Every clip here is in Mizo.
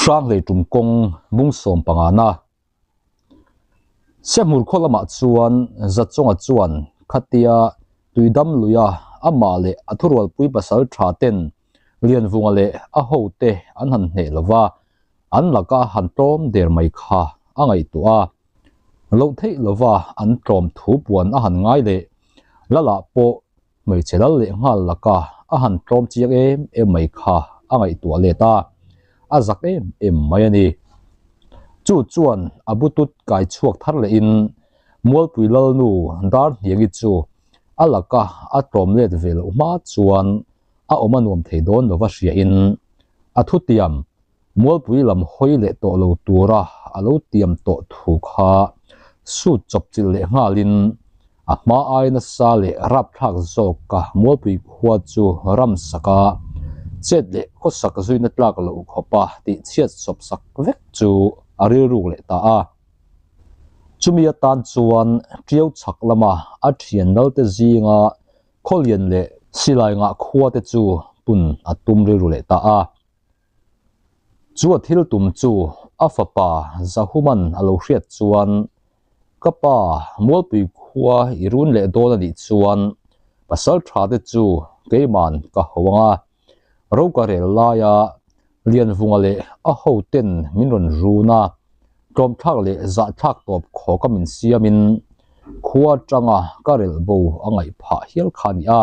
Hranghlei tum kawng bung sawm pangana. Sehmur khaw lamah chuan Zachawnga chuan khatia tuidam luia amah leh a thurualpui pasal tha ten Lianvunga leh a hote an han hneh lova, an laka han tlawm der mai kha a ngaihtuah a. Loh theih lova an tlawm thu puan a han ngai leh Lala pawh Hmeichhe lal leh nghal laka a han tlawm chiang em em mai kha a ngaihtuah let a, a zak em em mai a ni. Chu chuan a butut kai chhuak thar lehin Mualpui Lalnu Darhniangi chu a laka a tlawm let ve loh hma chuan a awm a nuam thei dawn lova hriain a thutiam Mualpui lam hawi leh tawh lo tura a lo tiam tawh thu kha sut chawp chilh leh nghalin a hma ai nasa leh rapthlak zawka Mualpui khua chu ramsaka chet leh khawsak zuina tlak loh khawpa tih chhiat sawp sak vek chu a rilruk leh ta a. Chumi atan chuan Tiau chhak lama a thian nalte zinga Khawlian leh Silai ngah khua te chu pun a tum rilru leh ta a. Chu a thil tum chu a fapa Zahuman a lo hriat chuan, Ka pa, Mualpui khua i run leh dawn a nih chuan pasal tha te chu keiman ka ho ang a, ro ka rel laia Lianvunga leh a hoten min rawn run a, tlawmthlak leh zahthlak tawp khawka min siamin khua atanga ka relh bo a ngaih phah hial kha a ni a.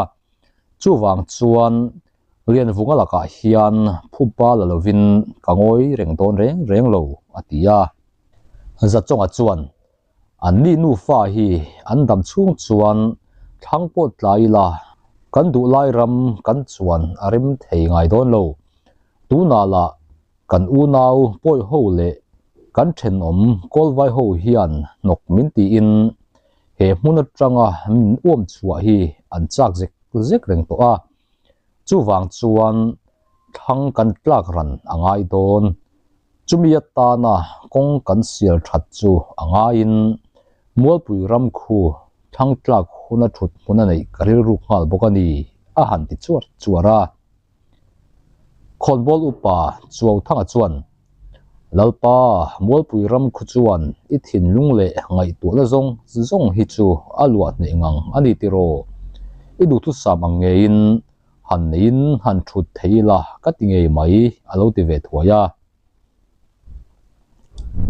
Chuvang chuan Lianvunga lakah hian phuba la lovin ka ngawi reng dawn reng reng lo, a ti a. Zachawnga chuan, Anni nufa hi an dam chhung chuan thlang pawh tlai ila kan duhlai ram kan chuan a rem thei ngai dawn lo. Tunah lah kan unau pawi ho leh kan thenawm kawlvai ho hian hnawk min tiin he hmun atanga min uam chhuah hi an chak zek zek reng tawh a. Chuvang chuan thlang kan tlak ran a ngai dawn. Chumi atana kawng kan sial that chu a ngaiin Mualpui ram khu thlang tlak huna thut hmun a neih ka rilruk nghal bawk a ni, a han ti chuar chuar a. Khawnbawl upa Chuauthanga chuan, Lalpa, Mualpui ram khu chuan i thinlung leh ngaihtuahna zawng zawng hi chu a luah hneh ngang a ni tiraw? I duhthusam ang ngeiin han neiin han thut thei ila ka ti ngei mai, a lo ti ve thuai a.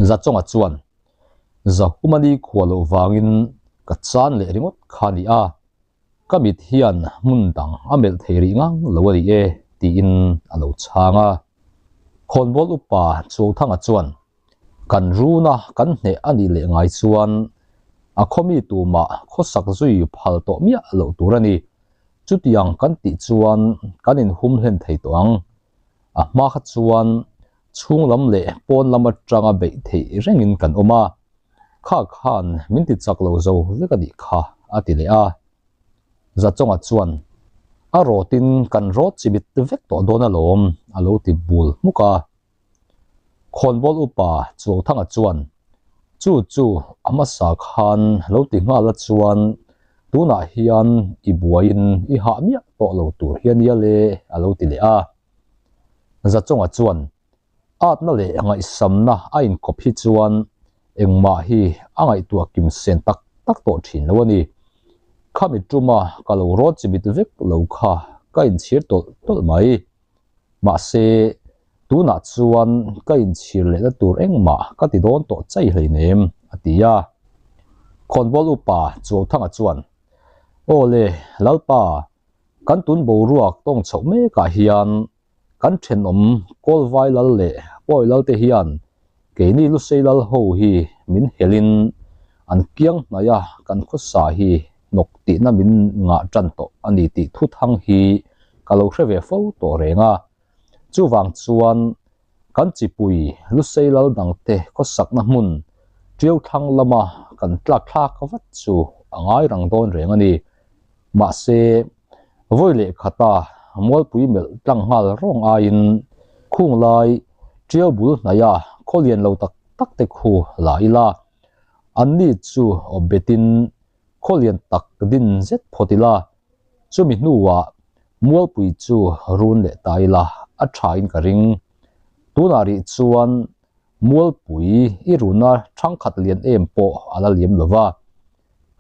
Zachawnga chuan, Zahumani khua loh vangin ka chan leh ringawt kha a ni a. Ka mit hian hmun dang a melh thei rih ngang lo a ni e, tiin a lo chhang a. Khawnbawl upa Chuauthanga chuan, Kan runa kan hneh a nih leh ngai chuan a khawmi tumah khawsak zui phal tawh miah loh tur a ni. Chutiang kan tih chuan kan inhum hlen thei tawh ang. A hma kha chuan chhung lam leh pawn lam atanga beih theih rengin kan awm a, kha khan min ti chak lo zo vek a nih kha, a ti leh a. Zachawnga chuan, A rawtin kan rawt chimit vek tawh dawn alawm, a lo ti bul hmuk a. Khawnbawl upa Chuauthanga chuan, Chu chu a hmasa khan lo ti nghal a chuan tunah hian i buaiin i hah miah tawh lo tur hi a nia le, a lo ti leh a. Zachawnga chuan, Atna leh ngaihsamna a inkawp hi chuan engmah hi a ngaihtuah kim sen tak tak tawh thin lo a ni. Khami tuma ka lo rawt chimit vek lo kha ka inchhir tawlh tawlh mai. Mahse, tunah chuan ka inchhir lehna tur engmah ka ti dawn tawh chai hleinem, a ti a. Khawnbawl upa Chuauthanga chuan, Aw le, Lalpa, kan tun boruak tawng chhoh mekah hian kan thenawm Kawlvai Lal leh Pawi Lal te hian keini Lusei Lal ho hi min helin an kiang hnaia kan khawsa hi hnawk tihna min ngah tan tawh a ni tih thuthang hi ka lo hre ve fo tawh reng a. Chuvang chuan kan chipui Lusei Lal dangte khawsakna hmun Tiau thlang lama kan tlak thlak vat chu a ngai rang dawn reng a ni. Mahse, vawi leh khata Mualpui melh tlang nghal rawng aiin khung lai Tiau bul hnaia khaw lian lo tak tak te khu la ila, anni chu awp betin khaw lian tak din zet phawt ila, chumi hnuah Mualpui chu run leh ta ila a thain ka ring. Tunah rih chuan Mualpui i runa thangkhat lian em pawh a la liam lo va,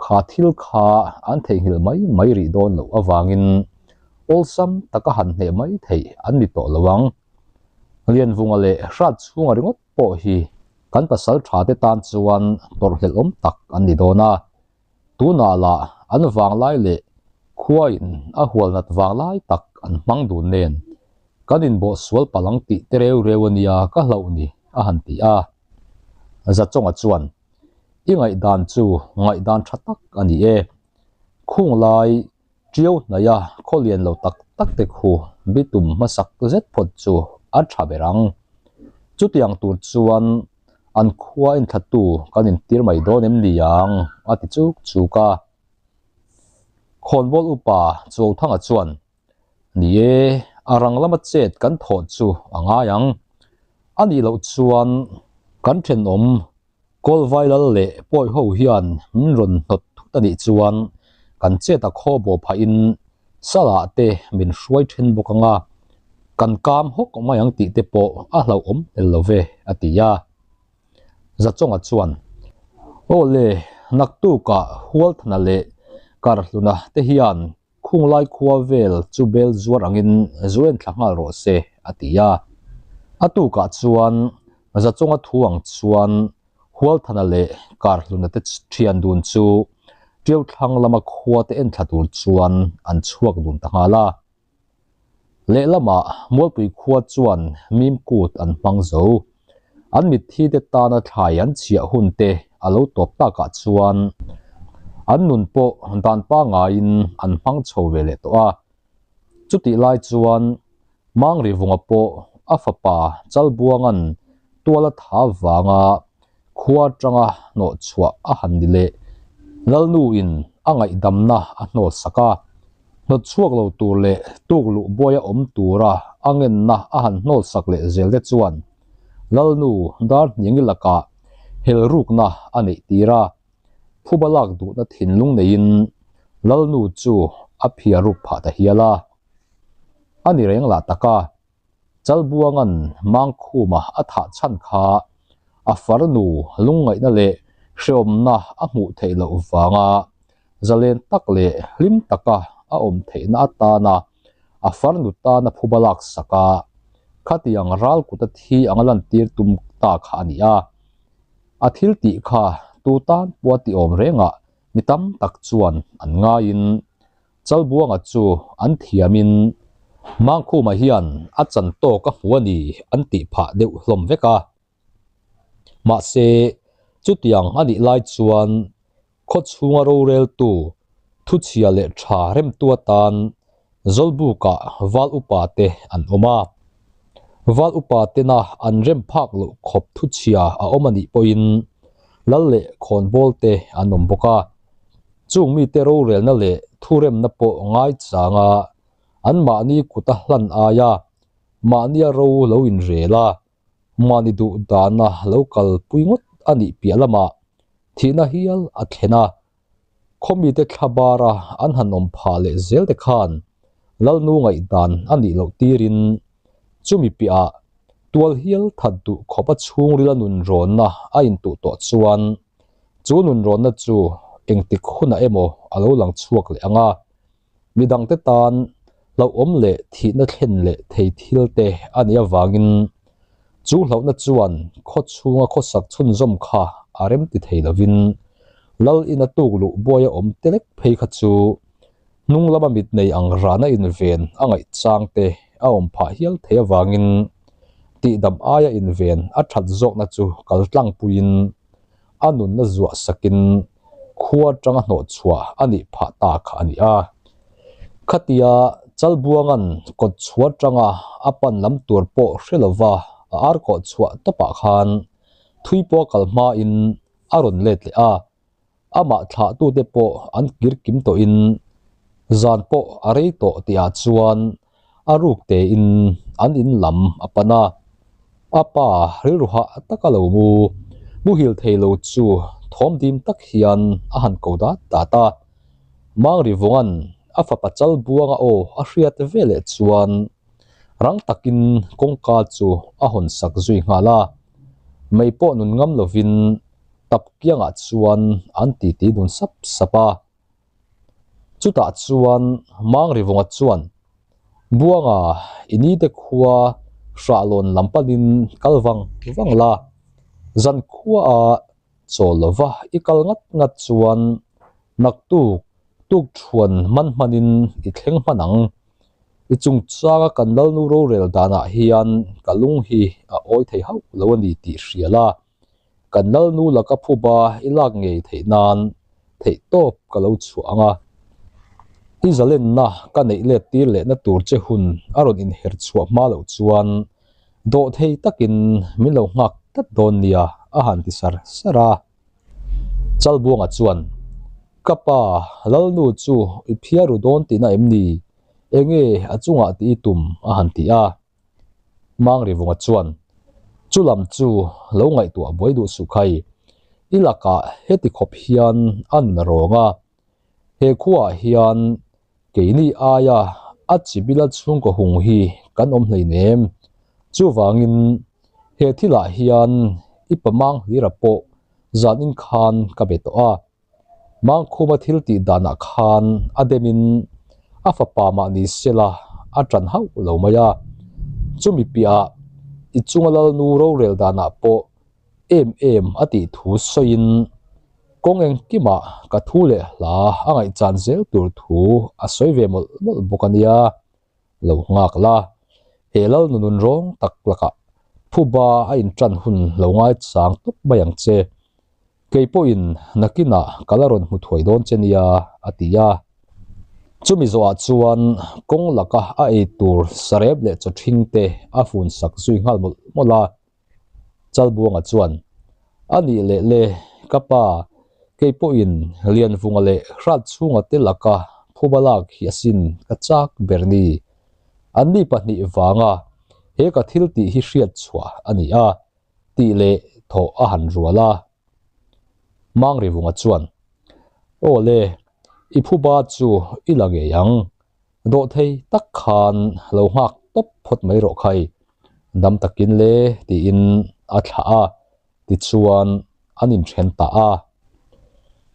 kha thil kha an theihnghilh mai mai rih dawn loh avangin awlsam taka han hneh mai theih an ni tawh lo ang. Lianvunga leh Hratchhunga ringawt pawh hi kan pasal tha te tan chuan tawrhhlelh awm tak an ni dawn a, tunah lah an vanglai leh khuain a hual nat vanglai tak an hmang dun nen kan inbawh sual palh ang tih te reu reu a nia ka hlauh ni a han ti a. Zachawnga chuan, I ngaihdan chu ngaihdan tha tak a ni e. Khung lai Ṭiau hnaia khaw lian lo tak tak te khu bitum hmasak zet phawt chu a ṭha ber ang. Chutiang tur chuan an khua inthlatu kan intir mai dawn em ni ang? a ti chuk chuk a. Khawnbawl upa Chuauthanga chuan, Ni e, a rang lama chet kan thawh chu a ngai ang. A nih loh chuan kan ṭhenawm Kawlvai lal leh pawi ho hian min rawn hnawt thut a nih chuan kan chet a khaw bawh phahin salah te min hruai then bawk ang a, kan kam hawk mai ang tih te pawh a hlauhawm tel lo ve, a ti a. Zachawnga chuan, Aw le, naktukah Hualthana leh Karhluna te hian Khunglai khua vel chu bel zuar angin zu en thla nghal rawh se, a ti a. A tukah chuan Zachawnga thu ang chuan Hualthana leh Karhluna te thian dun chu Ṭiau thlang lama khua te en thla tur chuan an chhuak dun ta nghal a. Lehlamah Mualpui khua chuan mim kut an hmang zo. An mitthi te tana thlai an chhiah hun te a lo tawp takah chuan an nun pawh dan pangaiin an hmang chho ve leh tawh a. Chutih lai chuan Mangrivunga pawh a fapa Chalbuanga'n tuala tha vanga khua atanga hnawh chhuah a han ni leh. Lalnuin a ngaihdamna a hnawlsak a, hnawt chhuak lo tur leh tuk luh buaia awm tura a ngenna a han hnawlsak leh zel te chuan Lalnu Darhniangi lakah hel rukna a neih tir a, phuba lak duhna thinlung neiin Lalnu chu a phiar ruk phah ta hial a. A ni reng lah tak a. Chalbuanga'n Mangkhuma a thah chhan kha a farnu lungngaihna leh hrehawmna a hmuh theih loh vanga zalen tak leh hlim taka a awm theihna atana a farnu tana phuba laksak a, khatiang ral kuta thi anga lantir tum ta kha a ni a. A thil tih kha tu tan pawh a ti awm rengah mi tam tak chuan an ngaiin Chalbuanga chu an thiamin Mangkhuma hian a chan tawk a hmu a ni an tih phah deuh hlawm vek a. Mahse, chutiang a nih lai chuan khaw chhunga roreltu thuchhia leh tha remtu atan Zawlbukah Val Upa te an awm a. Val Upa tena an rem phak loh khawp thuchhia a awm a nih pawhin Lal leh Khawnbawl te an awm bawk a. Chung mite rorelna leh thuremna pawh ngaichanga anmahni kuta hlan aia mahnia ro lo inrel a, mahni duh dana lo kalpui ngawt a nih piah lamah thihna hial a thlen a. Khaw mite thla bara an han awm phah leh zel te khan Lalnu ngaihdan a nih loh tirin chumi piahah tual hial that duh khawp a chhungrila nunrawnna a intuh tawh chuan Chu nunrawnna chu engtik hunah emaw a lo lang chhuak leh ang a, midangte tan hlauhawm leh thihna thlen leh thei thil te a nih avangin chu hlauhna chuan khaw chhunga khawsak chhunzawm kha a rem ti thei lovin Lal ina tuk luh buaia awm te lek phei kha chu hnung lama mit nei ang rana inven a ngaih chang te a awm phah hial thei avangin tihdam aia inven a that zawkna chu kal tlangpuiin a nunna zuah sakin khua atanga hnawh chhuah a nih phah ta kha a ni a. Khatia Chalbuanga'n kawt chhuah atanga a pan lam tur pawh hre lova a ar kawh chhuah tawpah khan thui pawh a kal hmain a rawn let leh a. Amah thlahtute pawh an kir kim tawhin zan pawh a rei tawh tihah chuan a ruk tein an in lam a pan a. A pa rilru hah taka lo mu muhil thei lo chu thawm dim tak hian a han ko dat dat a. Mangri Vunga'n a fapa Chalbuanga aw a hriat veleh chuan. Rang takin kawngka chu a hawn sak zui nghal a, mei pawh nun ngam lovin tap kiangah chuan an titi dun sap sap a. Chutah chuan Mangrivunga chuan, Buanga i nite khua Hrahlawn lam panin kal vang vang la, zan khuaah chaw lova i kal ngat ngat chuan naktuk tuk thuan hman hmanin i thleng hman ang. I chungchanga kan Lalnu rorel danah hian ka lung hi a awi thei hauh lo a ni tih hria la, kan Lalnu laka phuba i lak ngei theih nan theih tawp ka lo chhuah ang a. I zalenna ka neih let tir lehna tur che hun a rawn inher chhuah hma loh chuan Dawhthei takin min lo nghak tlat dawn nia a han ti sar sar a. Chalbuanga chuan, Ka pa, Lalnu chu i phiar ru dawn tihna em ni? Enge a chungah tih i tum? a han ti a. Mangrivunga chuan, Chu lam chu lo ngaihtuah buai duh suh khai. I lakah heti khawp hian a nun a rawng a. He khuaah hian Keini aia a chibila chhungkaw hung hi kan awm hleinem. Chuvangin he thilah hian i pa mang hlira pawh zanin khan ka be tawh a. Mangkhuma thil tih danah khan a demin a fapa mah ni sela a ṭan hauh lo mai a. Chumi piahah i chunga Lalnu rorel danah pawh em em a tih thu sawiin kawng engkimah ka thu leh hla a ngaihchan zel tur thu a sawi ve mawlh mawlh bawk a nia, lo nghak la, he lal nunun rawng tak lakah phuba a inṭan hun lo ngaichang tawp mai ang che, kei pawhin nakinah ka la rawn hmu thuai dawn che nia a ti a. Chumi zawhah chuan kawng laka a ei tur sarep leh chaw ṭhing te a fun sak zui nghal mawlh mawlh a. Chalbuanga chuan, A nih leh le, ka pa, kei pawhin Lianvunga leh Hratchhunga te laka phuba lak hi asin ka chak ber ni. Anni pahnih vanga he ka thil tih hi hriat chhuah a ni a, tih leh thawh a han rual a. Mangrivunga chuan, Aw le, i phuba chu i la ngei ang. Dawhthei tak khan lo nghak tawp phawt mai rawh khai, dam takin le tiin a thlah a, tichuan an inthen ta a.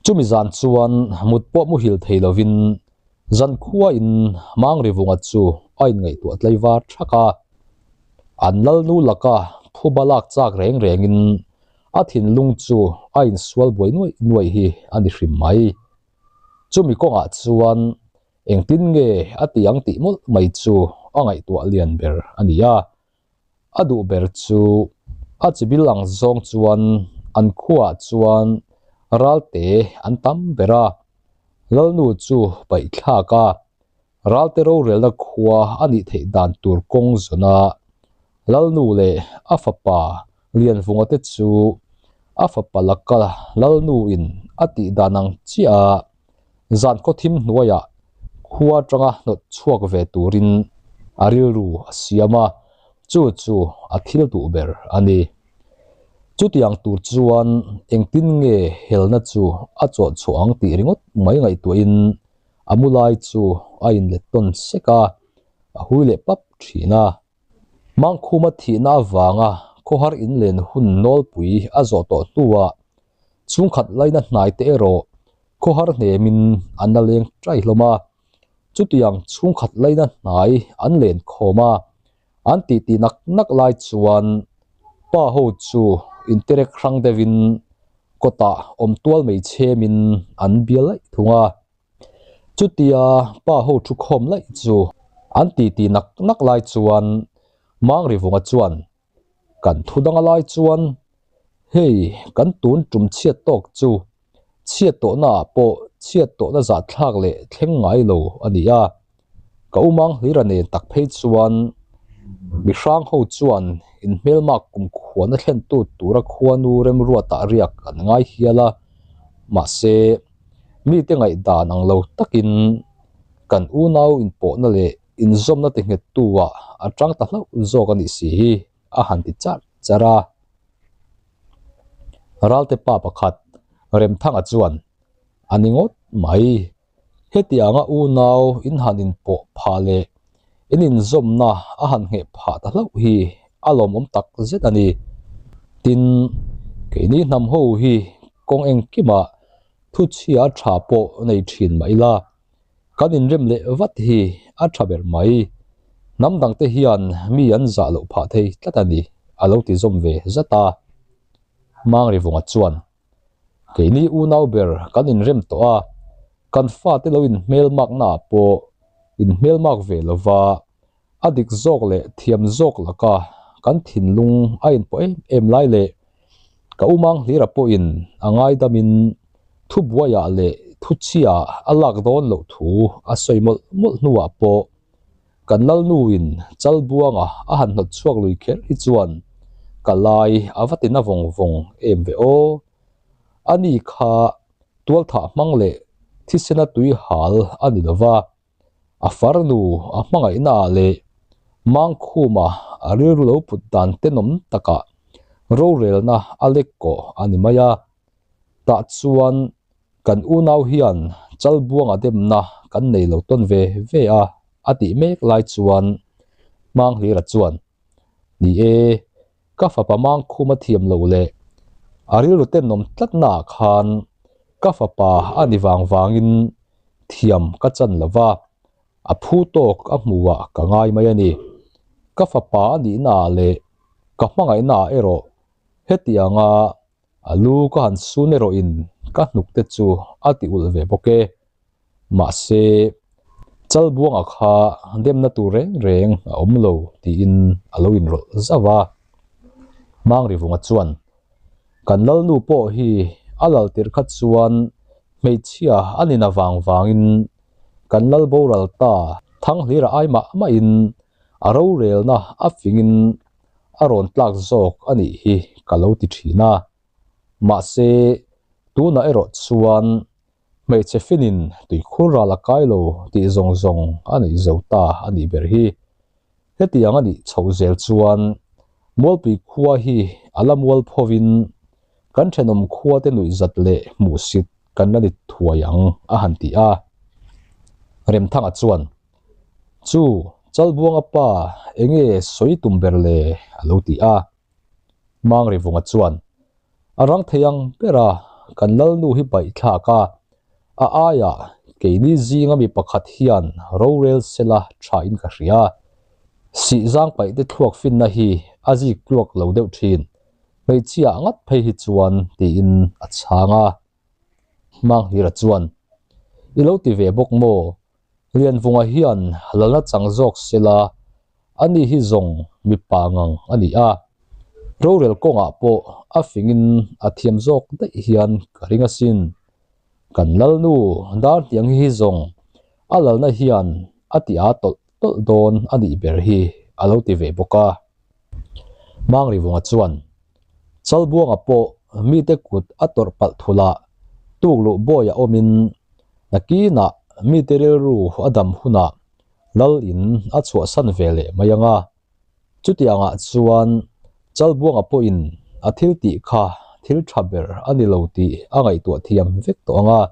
Chumi zan chuan mut pawh muhil thei lovin zankhuain Mangrivunga chu a inngaihtuah tlaivar thak a. An Lalnu laka phuba lak chak reng rengin a thinlung chu a insual buai nuaih nuaih hi a ni hrim mai. Chumi kawngah chuan Engtin nge a ti ang tih mawlh mai chu a ngaihtuah lian ber a ni a. A duh ber chu a chibil ang zawng chuan an khuaah chuan ralte an tam ber a, Lalnu chu paihthlak a, ralte rorelna khua a nih theih dan tur kawng zawna Lalnu leh a fapa Lianvunga te chu a fapa laka Lalnuin a tih dan ang chiah a Zan khawthim hnuaiah khua atanga hnawt chhuak ve turin a rilru a siam a, chu chu a thil duh ber a ni. Chutiang tur chuan engtin nge helna chu a chawh chhuah ang tih ringawt mai ngaihtuahin a mu lai chu a inlet tawn sek a, a hui leh pap thin a. Mangkhuma thihna avanga khawhar inlen hun nawlpui a zawh tawh hnuah chhungkhat laina hnai te erawh khawhar hnemin an la leng ṭai hlawm a. Chutiang chhungkhat laina hnai an len khawm a, an titi nak nak lai chuan pa ho chu interek hrang deuhin kawtah awm tual mai chhemin an bia laih thung a. Chutia pa ho thu khawm laih chu an titi nak nak lai chuan Mangrivunga chuan kan thu danga lai chuan hei kan tun tum chhiat tawk chu chhiat tawhna ah pawh chhiat tawhna zah thlak leh thleng ngai lo a ni a. Ka umang hlira nen tak phei chuan mi hrang ho chuan inhmelmak kumkhuana thlentu tura khuanu remruatah riak an ngai hial a, mahse mite ngaihdan ang lo takin kan unau inpawhna leh inzawmna ti nghettu ah a tang ta hlauh zawk a nih si hi a han ti char char a. Ralte pa pakhat Remthanga chuan a ni ngawt mai. Hetianga unau in han inpawh phah leh In inzawmna a han ngheh phah ta hlauh hi a lawmawm tak zet a ni. Tin, keini hnam ho hi kawng engkimah thuchhia tha pawh nei thin mah ila, kan inrem leh vat hi a tha ber mai. Hnam dangte hian mi an zah loh phah thei tlat a ni, a lo ti zawm ve zat a. Mangrivunga chuan, Keini unau ber kan inrem tawh a, kan fate lo inhmelmaknaah pawh inhmelmak ve lova a dik zawk leh thiam zawk laka kan thinlung a inpawh em em lai leh ka umang hlira pawhin a ngaidamin thubuaiah leh thuchhiaah a lak dawn loh thu a sawi mawlh mawlh hnuah pawh Kan Lalnuin Chalbuanga a han hnawt chhuak lui kher hi chuan ka lai a va tina vawng vawng em ve aw. Ani kha tualthah hmang leh thisena tui hal a ni lova, a farnu a hmangaihnaah leh Mangkhuma a rilru lo put dan tenawm takah rorelna a lek kawh a ni mai a. Tah chuan Kan unau hian Chalbuanga demna kan nei lo tawn ve ve a, a tih mek lai chuan Manghlira chuan, Ni e, ka fapa Mangkhuma thiam lo leh a rilru tenawm tlatnaah khan ka fapa a ni vang vangin thiam ka chan lo va, a phu tawk a hmuhah ka ngai mai a ni. Ka fapa a nihnaah leh ka hmangaihnaah erawh hetianga A lu ka han sun erawhin ka hnuk te chu a ti ulh ve bawk e. Mahse, Chalbuanga kha demna tur reng reng a awm lo tiin a lo inrawlh zauh a. Mangrivunga chuan, Kan Lalnu pawh hi a lal tirh kha chuan hmeichhia a nin avang vangin kan lal boral ta Thanghlira ai mah mahin a rorelna a fingin a rawn tlak zawk a nih hi ka lo ti thin a. Mahse, tunah erawh chuan hmeichhe finin tuikhur ral a kai lo tih zawng zawng a neih zo ta a nih ber hi. Hetiang a nih chhoh zel chuan Mualpui khua hi a la mual phovin kan thenawm khua te nuihzat leh hmuhsit kan la ni thuai ang a han ti a. Remthanga chuan Chu Chalbuanga pa enge sawi tum ber le? a lo ti a. Mangrivunga chuan, A rang thei ang ber a, kan Lalnu hi paih thlak a, a aiah keini zinga mi pakhat hian rorel sela tha in ka hria. Sihzang paih te thluak finna hi a zik tluak lo deuh thin, hmeichhia ngat phei hi chuan tiin a chhang a. Manghlira chuan, I lo ti ve bawk maw? Lianvunga hian lalna chang zawk sela, ani hi zawng mipa ngang a ni a. Rorel kawngah pawh a fingin a thiam zawk daih hian ka ring asin. Kan Lalnu Darhniangi hi zawng a lalna hian a ti aa tawlh tawlh dawn a nih ber hi a lo ti ve bawk a. Mangrivunga chuan Chalbuanga pawh mite kut a tawrh palh thulh a, tukluh bawi a awmin nakinah mite rilru a dam hunah lal in a chhuahsan ve leh mai ang a. Chutiangah chuan Chalbuanga pawhin a thil tih kha thil tha ber a ni lo tih a ngaihtuah thiam vek tawh ang a.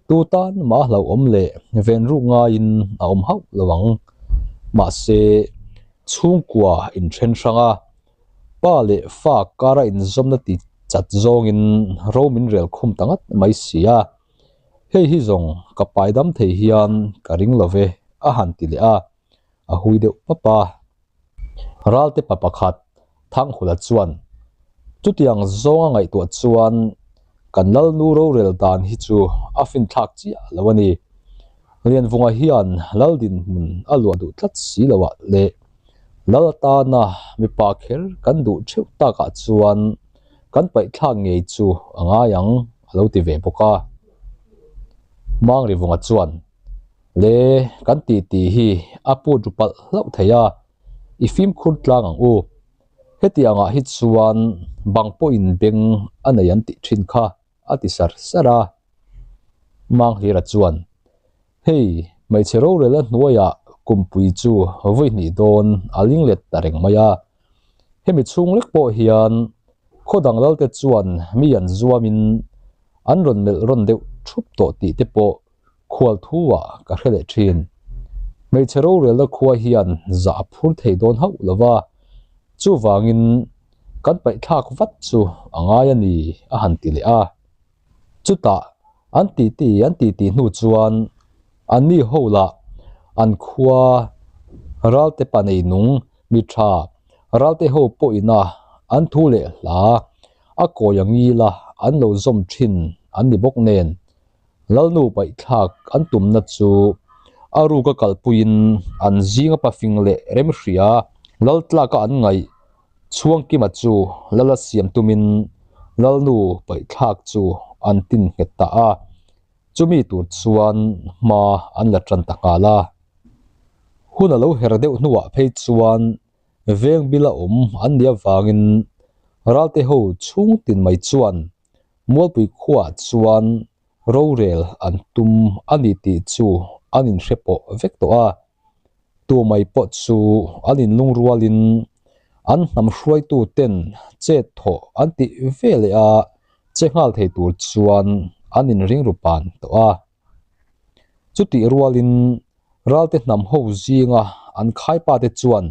Tu tan mah hlauhawm leh ven ruk ngaiin a awm hauh lo ang. Mahse, chhungkua inthen hrang a, pa leh fa kara inzawmna ti chat zawngin ro min rel khum ta ngat mai si a. Hei hi zawng ka paidam thei hian ka ring lo ve, a han ti leh a. a hui deuh pap a. Ralte pa pakhat Thanghula chuan, Chutiang zawnga ngaihtuah chuan kan Lalnu rorel dan hi chu a finthlak chiah lo a ni. Lianvunga hian Lal dinhmun a luah duh tlat si lo ah leh Lal atana mipa kher kan duh theuh takah chuan kan paihthlak ngei chu a ngai ang a lo ti ve bawk a. Mangrivunga chuan, Le, kan tih tih hi a put ru palh hlauh thei a, i fimkhur tlang ang u. Hetiangah hi chuan bang pawhin beng a nei an tih thin kha a ti sar sar a. Manghlira chuan, Hei, hmeichhe rorel a hnuaiah kumpui chu vawi hnih dawn a ling let ta reng mai a. Hemi chhung lek pawh hian khaw dang lalte chuan mi an zuamin an rawn melh rawn deuh thup tawh tih te pawh khual thu ah ka hre leh thin. Hmeichhe rorelna khua hian zah a phur thei dawn hauh lo va, chuvangin kan paihthlak vat chu a ngai a ni, a han ti leh a. Chutah an titi an titi hnu chuan anni ho lah an khua Ralte pa nei nung mi tha Ralte ho pawhina an thu leh hla a kawi a ngila an lo zawm thin an ni bawk nen Lalnu paihthlak an tumna chu a ruka kalpuiin an zinga pafing leh remhria Laltlaka an ngaih Chhuangkima chu Lala siam tumin Lalnu paihthlak chu an tin nghet ta a, chumi tur chuan hma an la tan ta nghal a. Hun a lo her deuh hnuah phei chuan veng bila awm an nih avangin Ralte ho chhung tin mai chuan Mualpui khuaah chuan rorel an tum a ni tih chu an inhre pawh vek tawh a. Tu mai pawh chu an inlungrualin an hnam hruaitu ten chet thawh an tih ve leh a, che nghal thei tur chuan an inring ru pan tawh a. Chutih rualin Ralte hnam ho zinga an khaipa te chuan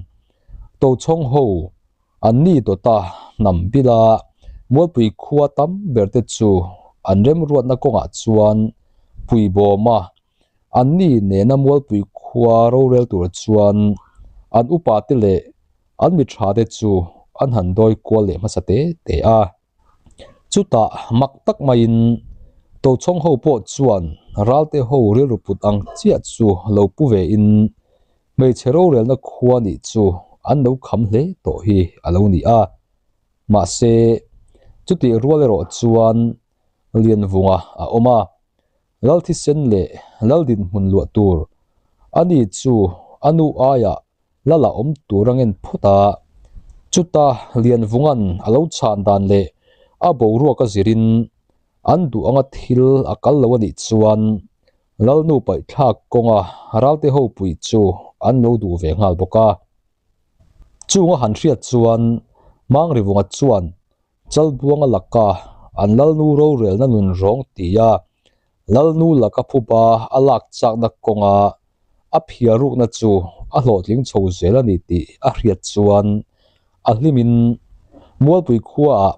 Tochhawng ho an ni dawta hnam bila Mualpui khua tam ber te chu an remruatna kawngah chuan puibawma An ni nena Mualpui khua rorel tur chuan an upa te leh an mi tha te chu an han dawi kual leh hmasa te te a. Chutah mak tak maiin Tochhawng ho pawh chuan Ralte ho rilru put ang chiah chu lo pu ve in hmeichhe rorelna khua nih chu an lo kham hle tawh hi a lo ni a. Mahse, chutih rual erawh chuan Lianvunga a awm a. Lal thisen leh Lal dinhmun luah tur a ni chu a nu aiah Lal a awm tur a ngen phawt a. Chuta Lianvunga'n a lo chhan dan leh a boruak a zirin an duh anga thil a kal lo a nih chuan Lalnu paihthlak kawnga Ralte ho pui chu an lo duh ve nghal bawk a. Chung a han hriat chuan Mangrivunga chuan Chalbuanga laka an Lalnu rorelna nun rawng tia Lalnu laka phuba a lak chakna kawnga a phiar rukna chu a hlawhtling chho zel a ni tih a hriat chuan a hlimin Mualpui khuaah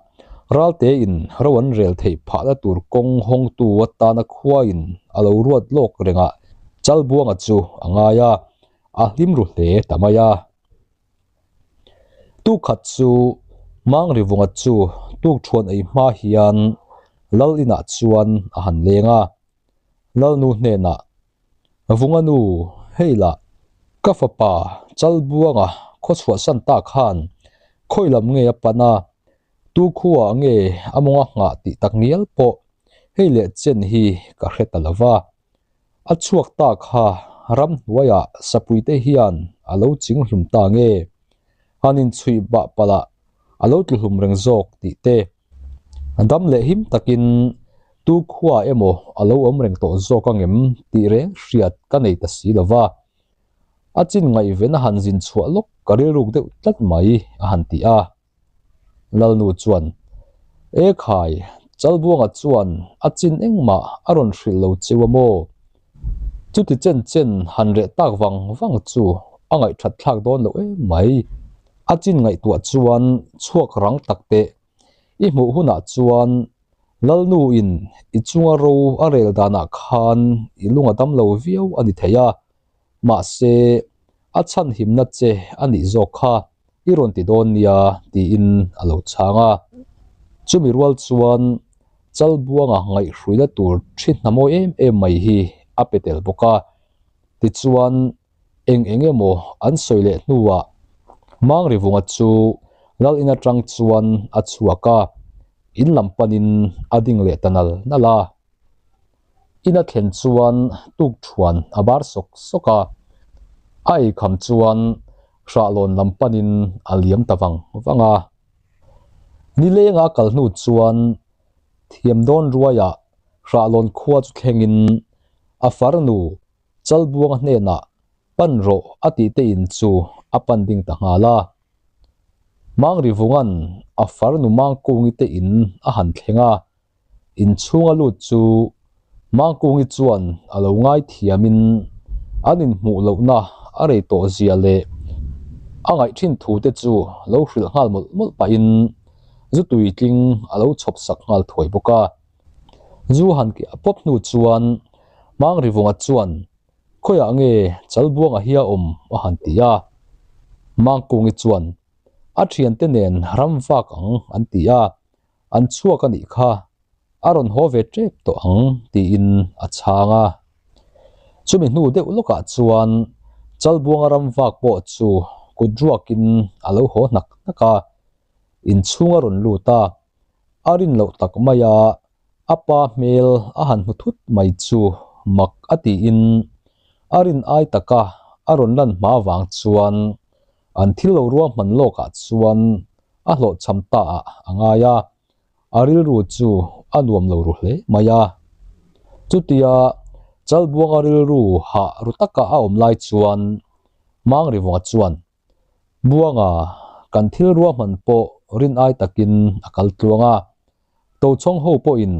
Raltein ro an rel theih phahna tur kawng hawngtu atana khuain a lo ruat lawk rengah Chalbuanga chu a ngai a, a hlim ru hle ta mai a. Tukhat chu Mangrivunga chu tukṭhuan ei hma hian Lal inah chuan a han leng a, Lalnu hnenah, Vunga nu, hei lah, ka fapa Chalbuanga khawchhuahsan ta khan khawi lam nge a pan a, tu khuaah nge a mawnga nghah tih tak ngial pawh hei leh chen hi ka hre ta lo va. A chhuak ta kha ramhnuaiah sapuite hian a lo ching hlum ta nge? Han inchhuih bah palh ah a lo tlu hlum reng zawk tih te. Dam leh him takin tu khua emaw a lo awm reng tawh zawk angem tih reng hriat ka nei ta si lo va. A chin ngaihven a han zin chhuah lawk ka rilruk deuh tlat mai a han ti a. Lalnu chuan, E khai, Chalbuanga chuan a chin engmah a rawn hrilh lo cheu a maw? Chuti chen chen han reh tak vang vang chu a ngaihthat thlak dawn loh em mai. A chin ngaihtuah chuan chhuak rang tak teh. I hmuh hunah chuan Lalnu-in i chunga ro a rel danah khan i lung a dam lo viau a ni thei a. Mahse, a chhanhimna che a nih zawk kha i rawn ti dawn nia tiin a lo chhang a. Chumi rual chuan Chalbuanga ngaihhruina tur thi hna mawi em em mai hi a pe tel bawk a. Tichuan, eng eng emaw an sawi leh hnuah Mangrivunga chu Lal in atang chuan a chhuak a, in lam panin a ding leh ta nal nal a. In a thlen chuan tukṭhuan a bar sawk sawk a, a eikham chuan Hrahlawn lam panin a liam ta vang vang a. Nilenga a kal hnu chuan thiam dawn ruaiah Hrahlawn khua chu thlengin a farnu Chalbuanga hnenah pan rawh a tih te in chu a pan ding ta nghal a. Mangrivunga'n a farnu Mangkungi te in a han thleng a, Inchhunga lut chu Mangkungi chuan a lo ngaithiamin An inhmuh lohna a rei tawh zia leh a ngaih thin thu te chu lo hrilh nghal mawlh mawlh pahin zu tuitling a lo chhawp sak nghal thuai bawk a. Zu han kiah pawp hnu chuan Mangrivunga chuan Khawiah nge Chalbuanga hi a awm? a han ti a. Mangkungi chuan A thiante nen ram vak ang an ti a, an chhuak a nih kha, a rawn haw ve tep tawh ang tiin a chhang a. Chumi hnu deuh lawkah chuan Chalbuanga ram vak pawh chu kut ruakin a lo haw hnak hnak a, inchhung a rawn lut a, a rin loh tak mai a, a pa hmel a han hmu thut mai chu mak a tiin a rin ai taka a rawn lan hma vang chuan an thil lo ruahman lawkah chuan a hlawhchham ta ah a ngai a, a rilru chu a nuam lo ru hle mai a. Chutia Chalbuanga rilru hah ru taka a awm lai chuan Mangrivunga chuan Buanga kan thil ruahman pawh rin ai takin a kal tluang a, Tochhawng ho pawhin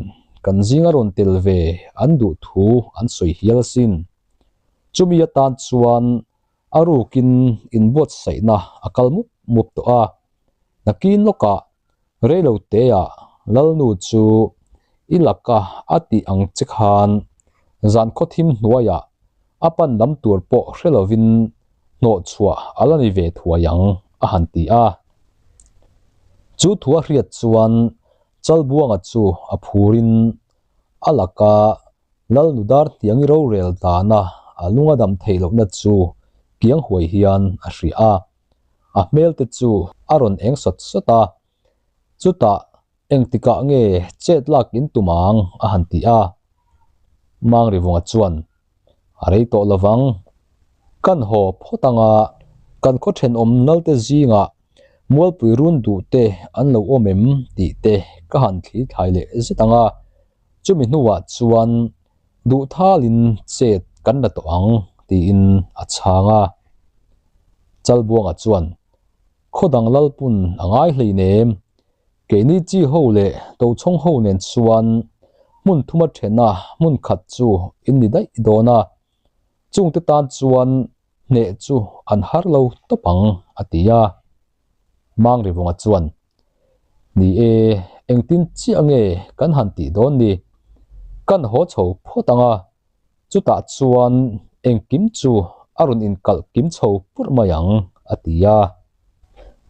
kan zinga rawn tel ve an duh thu an sawi hial asin. Chumi atan chuan a rukin inbuatsaihna a kal mup mup tawh a, nakin lawkah reilo teah Lalnu chu i laka a tih ang che khan zan khawthim hnuaiah a pan lam tur pawh hre lovin hnawh chhuah a la ni ve thuai ang a han ti a. Chu thu a hriat chuan Chalbuanga chu a phurin a laka Lalnu dar hniangi rorel dana a lunga dam theih lohna chu kiang huai hian a hria a, a hmel te chu a rawn eng sawt sawt a, chutah engtikah nge chet lak in tum ang a han ti a. Mangrivunga chuan a rei tawh lovang, kan haw phawt anga kan khaw thenawm nalte zingah mualpui run duh te an lo awm em tih te ka han thli thlai leh zet ang a. Chumi hnuah chuan duhthalin chet kan la tawh ang tiin a chhang a. Chalbuanga chuan, Khaw dang lalpun a ngai hleinem, keini chi ho leh Tochhawng ho nen chuan hmun thuma thena hmun khat chu in ni daih dawn a, chungte tan chuan hneh chu an har lo tawp ang a ti a. Mangrivunga chuan, Ni e, engtin chiah nge kan han tih dawn ni? Kan haw chho phawt ang a, chutah chuan engkim chu a rawn inkalh kim chho purh mai ang, a ti a.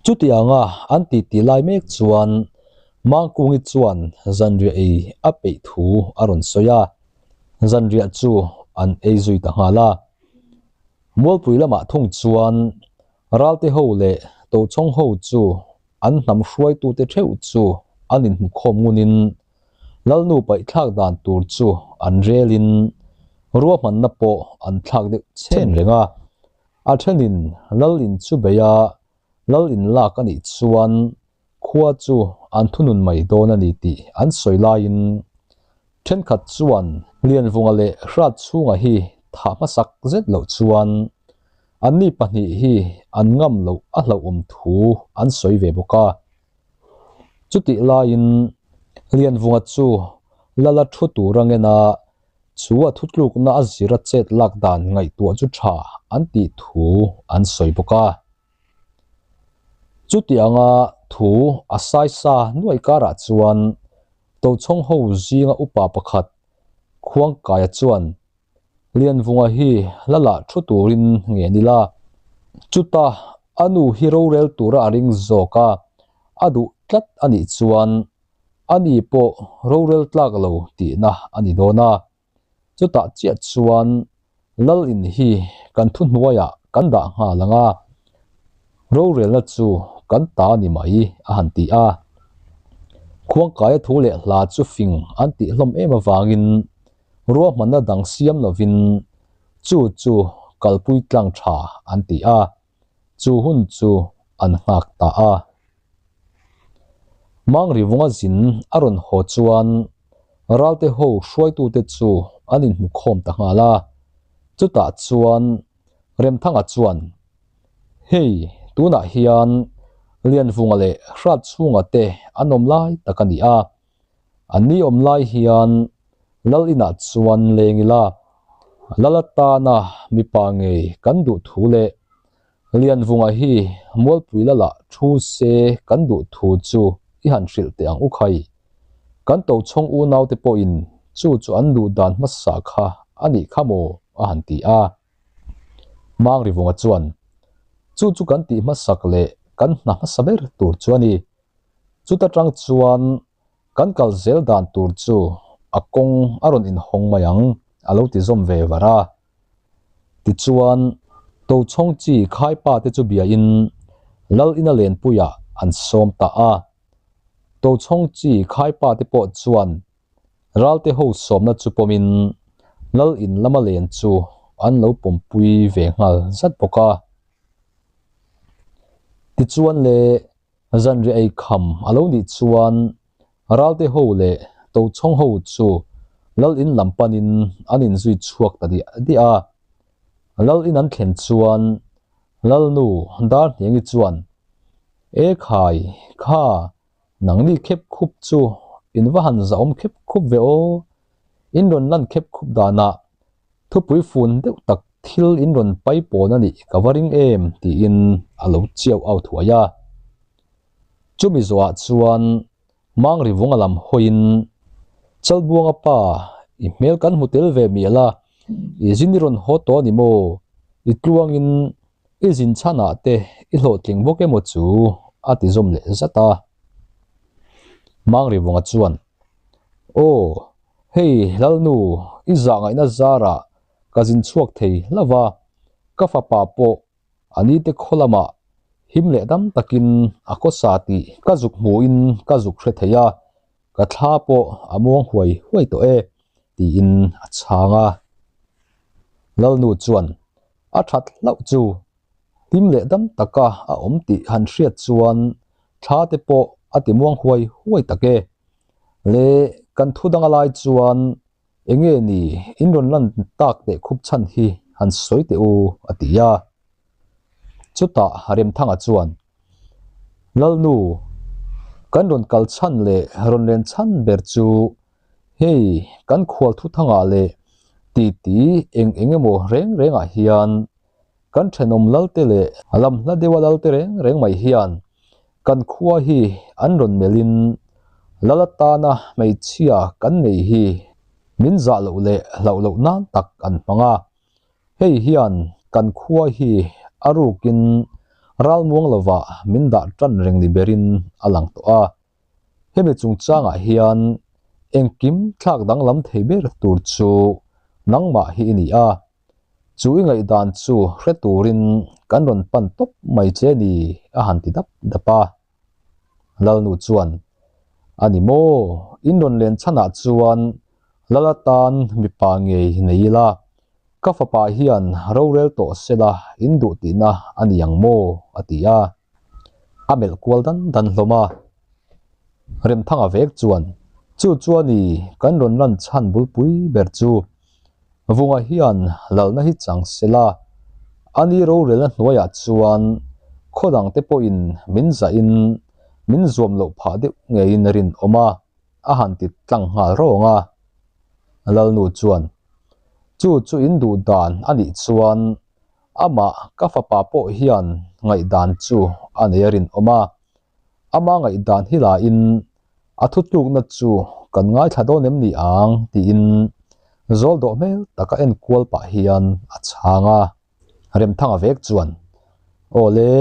Chutianga an titi lai mek chuan Mangkungi chuan zanriah ei a peih thu a rawn sawi a, zanriah chu an ei zui ta nghal a. Mualpui lamah thung chuan Ralte ho leh Tochhawng ho chu an hnam hruaitute theuh chu an inhmukhawm ngunin Lalnu paihthlak dan tur chu an relin ruahmanna pawh an thlak deuh chhen reng a. A thenin Lal in chu bei a, Lal in lak a nih chuan Khua chu an thunun mai dawn a ni tih an sawi laiin thenkhat chuan Lianvunga leh Hratchhunga hi thah hmasak zet loh chuan anni pahnih hi an ngam loh a hlauhawm thu an sawi ve bawk a. Chutih laiin Lianvunga chu Lala thu tur a ngen a, chu a thutlukna a zira chet lak dan ngaihtuah chu tha an tih thu an sawi bawk a. Chutianga thu a saisa nuai karah chuan Tochhawng ho zinga upa pakhat Khuangkaia chuan Lianvunga hi la lah thu turin ngen ila, chuta a nu hi rorel tura a ring zawk a, a duh tlat a nih chuan ani pawh rorel tlak lo tihna a ni dawn a. Chutah chiah chuan Lal in hi kan thuhnuaiah kan dah nghal ang a, rorelna chu kan ta ni mai a han ti a. Khuangkaia thu leh hla chu fing an tih hlawm em avangin ruahmanna dang siam lovin chu chu kalpui tlang tha an ti a. Chu hun chu an nghak ta a. Mangrivunga zin a rawn haw chuan Ralte ho hruaitute chu an inhmukhawm ta nghal a. Chutah chuan Remthanga chuan, Hei, tunah hian Lianvunga leh Hratchhunga te an awm lai tak a ni a. An ni awm lai hian Lal inah chuan leng ila. Lal atana mipa ngei kan duh thu leh Lianvunga hi Mualpui Lala thu se kan duh thu chu i han hrilh teh ang u khai. Kan Tochhawng unaute pawhin chu chu an duh dan hmasa kha a nih kha maw? a han ti a. Mangrivunga chuan, Chu chu kan tih hmasak leh kan hna hmasa ber tur chu a ni. Chuta tang chuan kan kal zel dan tur chu a kawng a rawn inhawng mai ang, a lo ti zawm ve var a. Tichuan, Tochhawng chi khaipa te chu biain Lal ina lenpuiah an sawm ta a. Tochhawng chi khaipa te pawh chuan Ralte ho sawmna chu pawmin Lal in lama len chu an lo pawmpui ve nghal zat bawk a. Tichuan le zanriah ei kham a lo nih chuan Ralte ho leh Tochhawng ho chu Lal in lam panin an inzui chhuak ta diah diah a. Lal in an thlen chuan Lalnu Darhniangi chuan, E khai, kha, Nangni khep khup chu in va han zahawm khep khup ve aw. In rawn lan khep khup danah thupui fun deuh tak thil in rawn pai pawn a nih ka va ring em tiin a lo chiau au thuai a. Chumi zawhah chuan Mangri vunga lam hawiin Chalbuanga pa i hmel kan hmu tel ve mial a, i zin i rawn haw tawh a ni maw? I tluangin I zin chhanah te i hlawhtling bawk emaw chu a ti zawm leh zat a. Mangrivunga chuan, Aw, hei Lalnu, i zah ngaihna zarah ka zin chhuak thei hlauh va, ka fapa pawh a ni te khaw lamah him leh dam takin a khawsa tih ka zuk hmuhin ka zuk hre thei a, ka thla pawh a muang huai huai tawh e, tiin a chhang a. Lalnu chuan, A that hlauh chu hlim leh dam taka a awm tih han hriat chuan thla te pawh a ti muang huai huai tak e. Le kan thu dang a lai chuan enge ni in rawn lan tak teh khup chhan hi han sawi teh u a ti a. Chutah Remthanga chuan Lalnu kan rawn kal chhan leh rawn len chhan ber chu Hei, kan khual thuthangah leh titi eng eng emaw reng rengah hian kan thenawm lalte leh lam hla deuha lalte reng reng mai hian kan khua hi an rawn melhin lal atana hmeichhia kan nei hi min zah loh leh hlauh loh nan tak an hmang a. Hei hian kan khua hi a rukin ralmuang lovah min dah tan reng ni berin a lang tawh a. Hemi chungchangah hian engkim thlak danglam thei ber tur chu nangmah hi i ni a, chu i ngaihdan chu hre turin kan rawn pan tawp mai che ni a han ti dap dap a. Lalnu chuan, A ni maw, in rawn len chhanah chuan Lal atan mipa ngei nei ila, ka fapa hian rorel tawh sela in duh tihna a ni ang maw? a ti a. A melh kual dan dan hlawm a. Remthanga vek chuan, Chu chuan i kan rawn lan chhan bulpui ber chu Vunga hian lalna hi chang se la, a ni rorelna hnuaiah chuan khaw dangte pawhin min zahin min zuam loh phah deuh ngeiin a rinawm a, a han ti tlang nghal rawng a. Lalnu chuan, Chu chu in duh dan a nih chuan Amah ka fapa pawh hian ngaihdan chu a nei a rinawm a, ama ngaihdan hi lain a thutlukna chu kan ngaithla dawn em ni ang tiin zawl dawh hmel taka en kual pah hian a chhang a. Remthanga vek chuan, Aw le,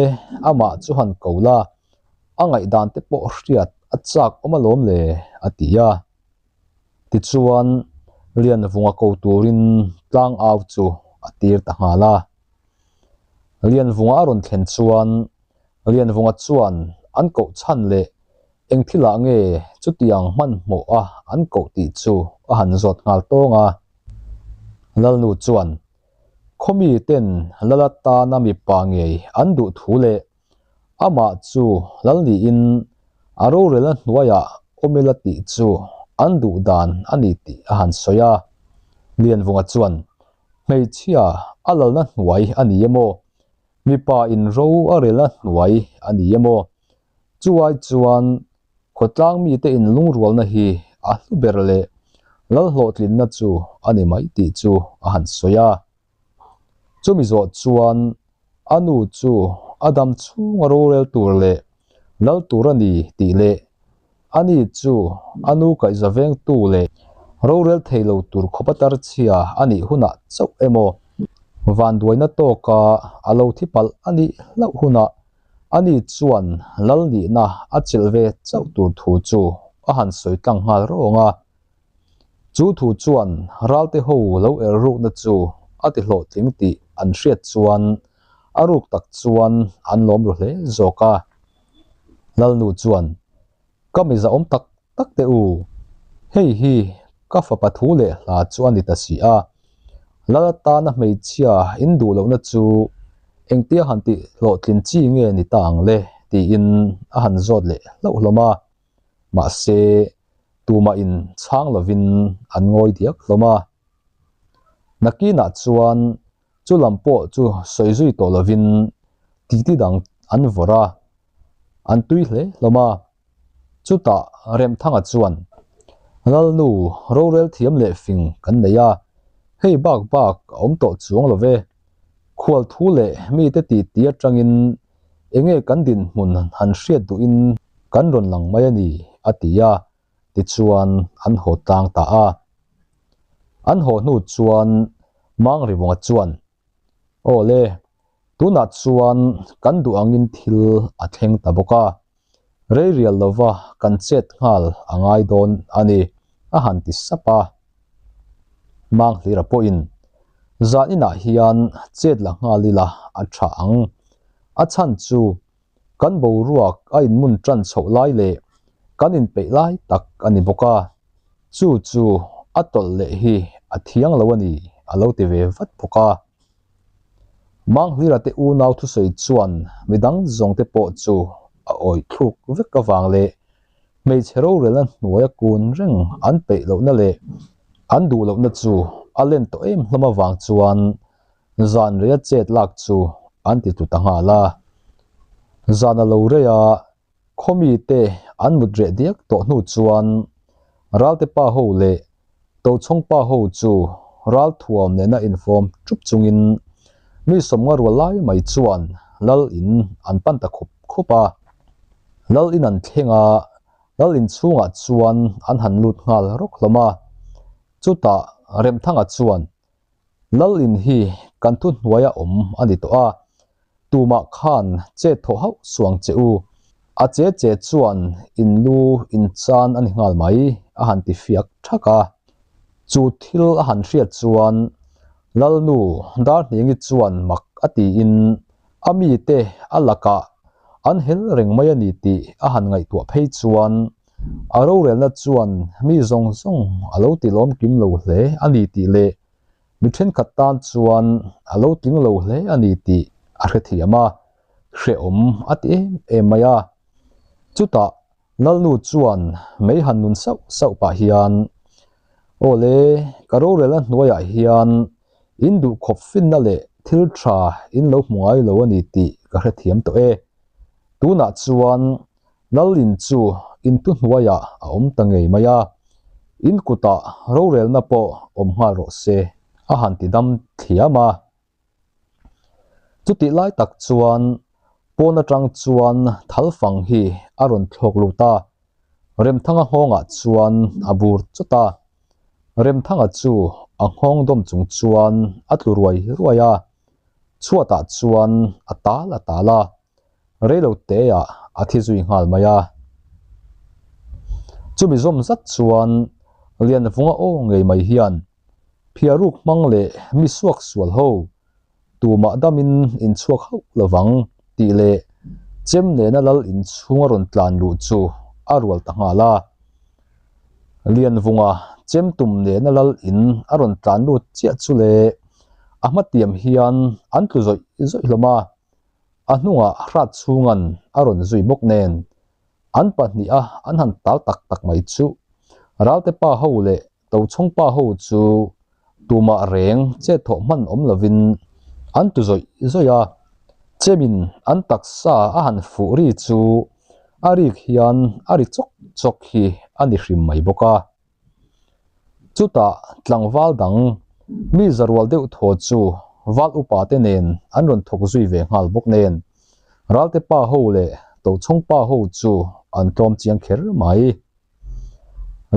amah chu han ko la, a ngaihdan te pawh hriat a chak awm alawm le, a ti a. Tichuan, Lianvunga ko turin tlangau chu a tir ta nghal a. Lianvunga a rawn thlen chuan Lianvunga chuan an koh chhan leh eng thilah nge chutiang hmanhmawh a an koh tih chu a han zawt nghal tawng a. Lalnu chuan, Khawmi ten Lal atana mipa ngei an duh thu leh Amah chu lal niin a rorelna hnuaiah awm ila tih chu an duh dan a ni tih a han sawi a. Lianvunga chuan, Hmeichhia a lalna hnuai a ni emaw, mipa in ro a relna hnuai a ni emaw, chu ai chuan khawtlang mite inlungrualna hi a hlu ber leh. Lal hlawhtlinna chu a ni mai tih chu a han sawi a. Chumi zawh chuan a nu chu a dam chhunga rorel tur leh lal tur a ni tih leh ani chu a nu kaihza vengtu leh rorel thei lo tur khawpa tarchhia a nih hunah chauh emaw vanduaina tawka a lo thi palh a nih hlauh hunah ani chuan lal nihna a chelh ve chauh tur thu chu a han sawi tlang nghal rawng a. Chu thu chuan ralte ho lo er rukna chu a ti hlawhtling tih an hriat chuan a ruk tak chuan an lawm ru hle zawk a. Lalnu chuan, Ka miza awm tak tak teh u, hei hi ka fapa thu leh hla chu a ni ta si a. Lal atana hmeichhia in duh lohna chu engtia han tih hlawhtlin chi nge ni ta ang le? tiin a han zawt leh hlauh hlawm a. Mahse, tumah in chhang lovin an ngawi diak hlawm a. Nakinah chuan chu lam pawh chu sawi zui tawh lovin titi dang an vawrh a, an tui hle hlawm a. Chutah Remthanga chuan, Lalnu, rorel thiam leh fing kan nei a, hei bak bak a awm tawh chuang lo ve. Khual thu leh mite titi atangin enge kan dinhmun han hriat duhin kan rawn lang mai a ni, a ti a, tichuan an haw tlang ta a. An haw hnu chuan Mangrivunga chuan, Aw le, tunah chuan kan duh angin thil a thleng ta bawk a, rei rial lova kan chet nghal a ngai dawn a ni, a han ti sap a. Manghlira pawhin, Zan inah hian chet la nghal ila a tha ang. A chhan chu kan boruak a inmun tan chhoh lai leh kan inpeih lai tak a ni bawk a, chu chu a tawlh leh hi a thiang lo a ni, a lo ti ve vat bawk a. Manghlira te unau thusawi chuan midang zawng te pawh chu a awih thluk vek avang leh hmeichhe rorelna hnuaia kun reng an peih lohna leh an duh lohna chu a len tawh em hlawm avang chuan zan reia chet lak chu an ti tlu ta nghal a. Zan a lo rei a, Khawmi te an mut reh diak tawh hnu chuan Ralte pa ho leh Tochhawng pa ho chu ral thuam nena infawm ṭup chungin mi sawmnga rual lai mai chuan Lal in an pan ta khup khup a. Lal in an thleng a, Lal in chhungah chuan an han lut nghal rawk hlawm a. Chutah Remthanga chuan Lal in hi kan thu hnuaia awm a ni tawh a, tumah khan chet thawh hauh suang che u. A che che chuan in lu in chan a ni nghal mai, a han ti fiak thak a. Chu thil a han hriat chuan Lalnu Darhniangi chuan mak a tiin a mite a lakah an hel reng mai a ni tih a han ngaihtuah phei chuan A rorelna chuan mi zawng zawng a lo ti lawm kim lo hle a ni tih leh mi thenkhat tan chuan a lo tling lo hle a ni tih a hrethiam a, hrehawm a ti em em mai a. Chutah Lalnu chuan mei han nun sauh sauh pah hian, Aw le, ka rorelna hnuaiah hian in duhkhawp finna leh thil tha in lo hmu ngai lo a ni tih ka hrethiam tawh e. Tunah chuan Lalin chu in thuhnuaiah a awm ta ngei mai a, in kutah rorelna pawh awm nghal rawh se, a han ti dam thiam a. Chutih lai tak chuan pawn atang chuan thalfang hi a rawn thlawk lut a, Remthanga nghawngah chuan a bur chawt a. Remthanga chu a nghawng dawm chung chuan a tlu ruai ruai a, chhuatah chuan a tal a tal a. Reilo teah a thi zui nghal mai a. Chumi zawm zat chuan Lianvunga aw ngei mai hian phiaruk hmang leh mi suak sual ho tumah damin inchhuak hauh lovang tih leh chem nena lal inchhung a rawn tlan luh chu a rual ta nghal a. Lianvunga chem tum nena lal in a rawn tlan lut chiah chu le a hmatiam hian an tlu zawih zawih hlawm a. A hnungah hrat chhungan a rawn zui bawk nen, an pahniha an han tal tak tak mai chu Ralte pa ho leh Tochhawng pa ho chu tumah reng chet thawh hman awm lovin an tu zawih zawih a, chemin an taksa a han fuh ri chu a rik hian a ri chawk chawk hi a ni hrim mai bawk a. Chutah tlangval dang mi zarual deuh thaw chu val upa te nen an rawn thawk zui ve nghal bawk nen Ralte pa ho leh Tochhawng pa ho chu an tlawm chiang kher mai.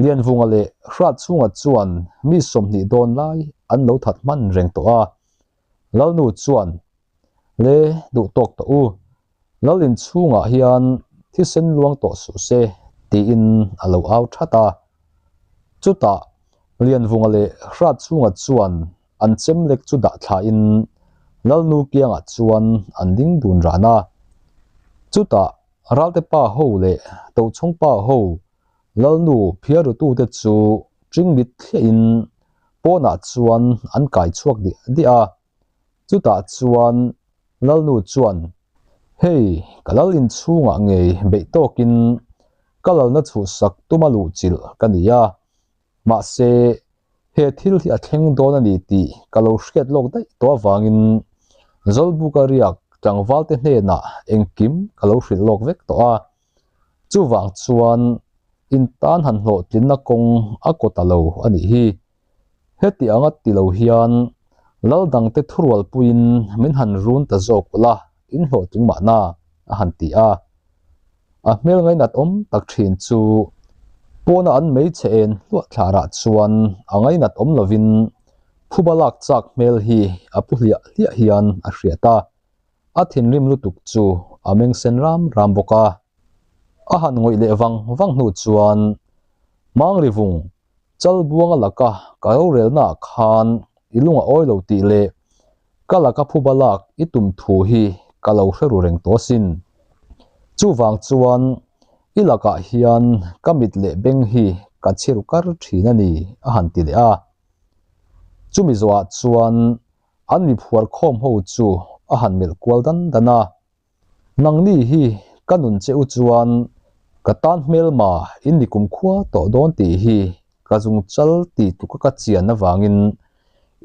Lianvunga leh Hratchhunga chuan mi 20 dawn lai an lo that hman reng tawh a, Lalnu chuan, Le duh tawk tawh u, Lal inchhungah hian thisen luang tawh suh se, tiin a lo au that a. Chutah Lianvunga leh Hratchhunga chuan an chem lek chu dah thlain Lalnu kiangah chuan an ding dun ran a. Chutah Ralte pa ho leh Tochhawng pa ho Lalnu phiarutute chu ṭingmit thliahin pawnah chuan an kai chhuak diah diah a. Chutah chuan Lalnu chuan, Hei, ka lal inchhungah ngei beih tawkin ka lalna chhuhsak tuma luhchilh ka ni a, mahse, he thil hi a thleng dawn a ni tih ka lo hriat lawk daih tawh avangin Zawlbuka riak tlangvalte hnenah engkim ka lo hrilh lawk vek tawh a. Chuvang chuan in tan han hlawhtlinna kawng a kaw ta lo a nih hi. Heti anga ti lo hian lal dangte thurualpuiin min han run ta zawk ula in hlawhtling mahna a han ti a. A hmel ngainat awm tak thin chu pawna an hmeichhe en hluah thlarah chuan a ngainat awm lovin phuba lak chak hmel hi a pu hliah hliah hian a hriat a. A thinrim lutuk chu a meng sen ram ram bawk a. A han ngawih leh vang vang hnu chuan Mangrivung Chalbuanga laka ka rorelnaah khan i lung a awi lo tih leh ka laka phuba lak i tum thu hi ka lo hre ru reng tawh asin. Chuvang chuan i lakah hian ka mit leh beng hi ka chhi ru kar thin a ni a han ti leh a. Chumi zawhah chuan an mi phuar khawm ho chu a han melh kual dan dan a. Nangni hi ka nun che u chuan ka tan hmelma in ni kumkhua tawh dawn tih hi ka zung chal ti tluka ka chian avangin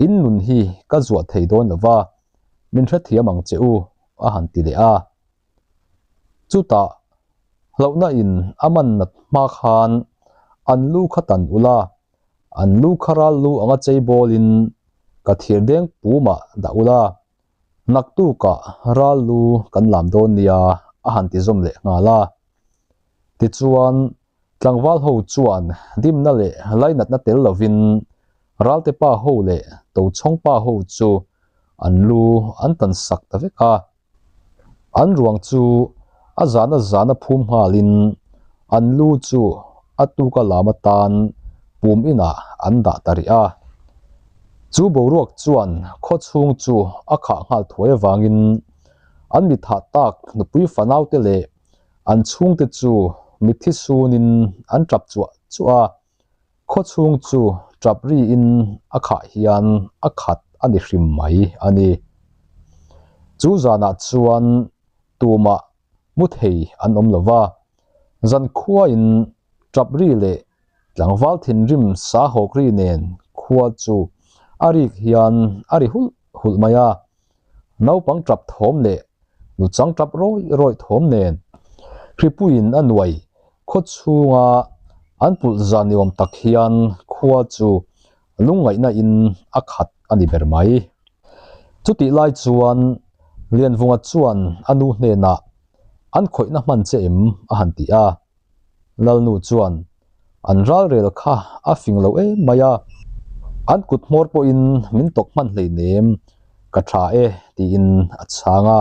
in nun hi ka zuah thei dawn lo va, min hrethiam ang che u, a han ti leh a. Chutah hlauhna in a man nat hma khan an lu kha tan ula, an lu kha ral lu anga chei bawlin ka thirdeng pumah dah ula, Naktukah ral lu kan lam dawn nia a han ti zawm leh nghal a. Tichuan, tlangval ho chuan dimna leh lainatna tel lovin Ralte pa ho leh Tochhawng pa ho chu an lu an tan sak ta vek a. An ruang chu a zana zana phum nghalin an lu chu a tuka lam atan pum inah an dah ta rih a. Chu boruak chuan khaw chhung chu a khah nghal thuai avangin an mi thah tak nupui fanaute leh an chhungte chu mitthi sunin an tap chuah chuah a. Khaw chhung chu tap riin a khah hian a khat a ni hrim mai a ni. Chu zanah chuan tumah mu thei an awm lo va, zankhuain tap ri leh tlangval thinrim sa hawk ri nen khua chu a rik hian a ri hulh hulh mai a. Naupang tap thawm leh nuchang tap rawih rawih thawm nen hripuiin a nuai khaw chhunga an pulh zan ni awm tak hian khua chu lungngaihna in a khat a ni ber mai. Chutih lai chuan Lianvunga chuan a nu hnenah an khawihna hman che em a han ti a. Lalnu chuan an ralrel kha a fing lo em mai a, an kut hmawr pawhin min tawk hman hleinem, ka tha e tiin a chhang a.